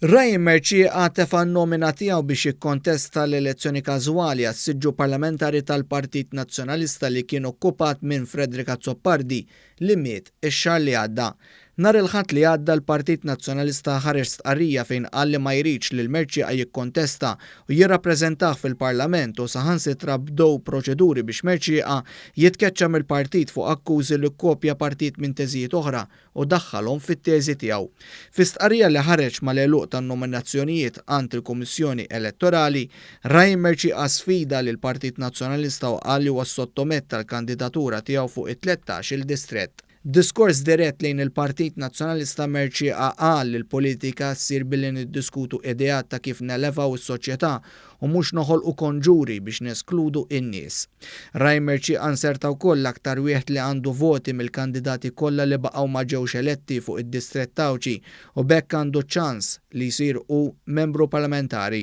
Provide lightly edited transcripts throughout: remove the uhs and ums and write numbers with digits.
Ryan Mercieca tefa' n-nomina tiegħu biex jikkontesta l-elezzjoni każwali għas-siġġu parlamentari tal-Partit Nazzjonalista li kien okkupat minn Frederick Azzopardi li miet ix-xahar li għadda. Nhar il-Ħadd li għadda l-Partit Nazzjonalista ħareġ stqarrija fejn qal li ma jridx lil Mercieca jikkontesta u jirrappreżentah fil-Parlament u saħansitra bdew proċeduri biex Mercieca jitkeċċa mill-partit fuq akkużi li kkopja partit minn teżijiet oħra u daħħalhom fit-teżi tiegħu. Fi stqarrija li ħareġ mal-għeluq tan-nominazzjonijiet għand il-Kummissjoni Elettorali, Ryan Mercieca sfida lill-Partit Nazzjonalista u qal li huwa ssottometta l-kandidatura tiegħu fuq it-tlettax-il distrett. F'diskors dirett lejn il-Partit Nazzjonalista Mercieca qal li l-politika ssir billi niddiskutu ideat ta' kif nelevaw is-soċjetà u mhux noħolqu konġuri biex neskludu n-nies. Ryan Mercieca nserta wkoll l-aktar wieħed li għandu voti mill-kandidati kollha li baqgħu ma ġewx eletti fuq id-distrett Għawdxi u b'hekk għandu ċ-ċans li jsir hu membru parlamentari.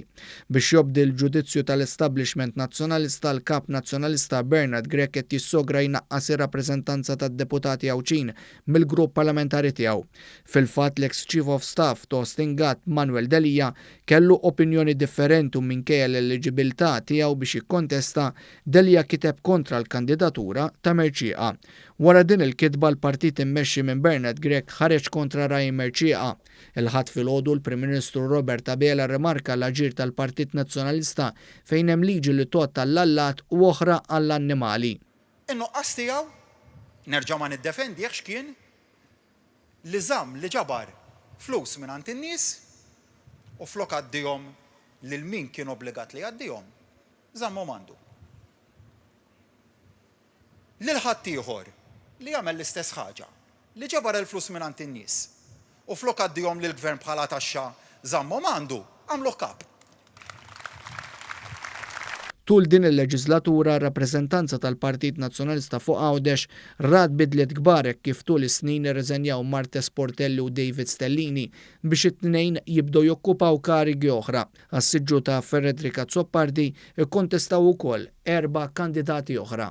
Biex jobdi l-ġudizzju tal-establishment Nazzjonalista, l-Kap Nazzjonalista Bernard Grech qed jissogra jnaqqas ir-rappreżentanza tad-deputati Għawdxin mill-grupp parlamentari tiegħu. Fil-fatt l-eks Chief of Staff ta' Austin Gatt, Manuel Delia, kellu opinjoni differenti u minkejja l-eliġibilità tiegħu biex jikkontesta, Delia kiteb kontra l-kandidatura ta' Mercieca. Wara din il-kitba l-partit immexxi minn Bernard Grech ħareġ kontra Ryan Mercieca. Il-Ħadd filgħodu l-Prim Ministru Robert Abela rrimarka l-aġir tal-Partit Nazzjonalista fejn hemm liġi li tgħodd għall-allat u oħra għall-annimali. In-nuqqas tiegħu, nerġa' ma niddefendihx, kien li żamm li ġabar flus mingħand in-nies u flok għaddihom lil min kien obbligat li jgħaddihom, żammhom għandu. Lil ħaddieħor li għamel l-istess ħaġa, li ġabar il-flus mingħand in-nies u flok għaddihom lill-Gvern bħala taxxa żammhom għandu, għamluh Kap. Tul din il-leġiżlatura r-rappreżentanza tal-Partit Nazzjonalista fuq Għawdex rat bidliet kbar hekk kif tul is-snin irriżenjaw Marthe Sportelli u David Stellini biex it-tnejn jibdew jokkupaw karigi oħra. Għas-siġġu ta' Frederick Azzopardi kkontestaw ukoll erba' kandidati oħra.